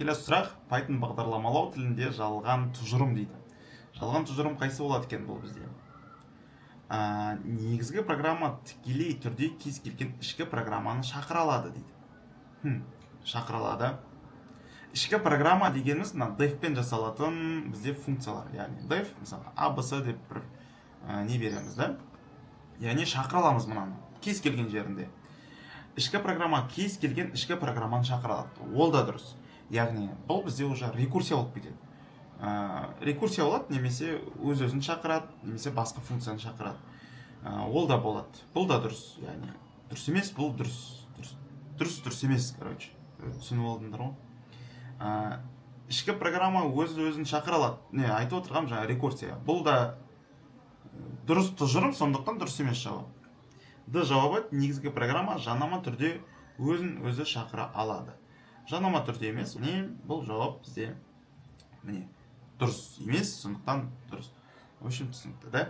Келесі сұрақ: Python бағдарламалау тілінде жалған тұжырым дейді. Жалған тұжырым қайсы болады екен бұл бізде? Негізгі программа тікелей түрде кез келген ішкі программаны шақыра алады дейді. Шақыра алады. Ішкі программа дегеніміз мына def пен жасалатын бізде функциялар, яғни def, мысалы, abc деп бір не береміз да, яғни шақыра аламыз мынаны кез келген жерінде. Ішкі программа кез келген ішкі программаны шақыра алады, ол да дұрыс. Яғни бұл бізде уже рекурсия болып кетеді. Рекурсия болады немесе өз өзін шақырады, немесе басқа функцияны шақырады. Ол да болады, бұл да дұрыс. Яғни дұрыс емес, бұл дұрыс, дұрыс, дұрыс, дұрыс емес. Короче, түсініп алдыңдар ғой. Ішкі программа өз өзін шақыра алады, не айтып отырғаным, жаңа рекурсия. Бұл да дұрыс тұжырым, сондықтан дұрыс емес жауап. Д жауабы: негізгі программа жанама түрде өзін өзі шақыра алады. Жанама түрде емес, міне, бұл жауап бізде, міне, дұрыс емес, сондықтан дұрыс. В общем, түсінікті да.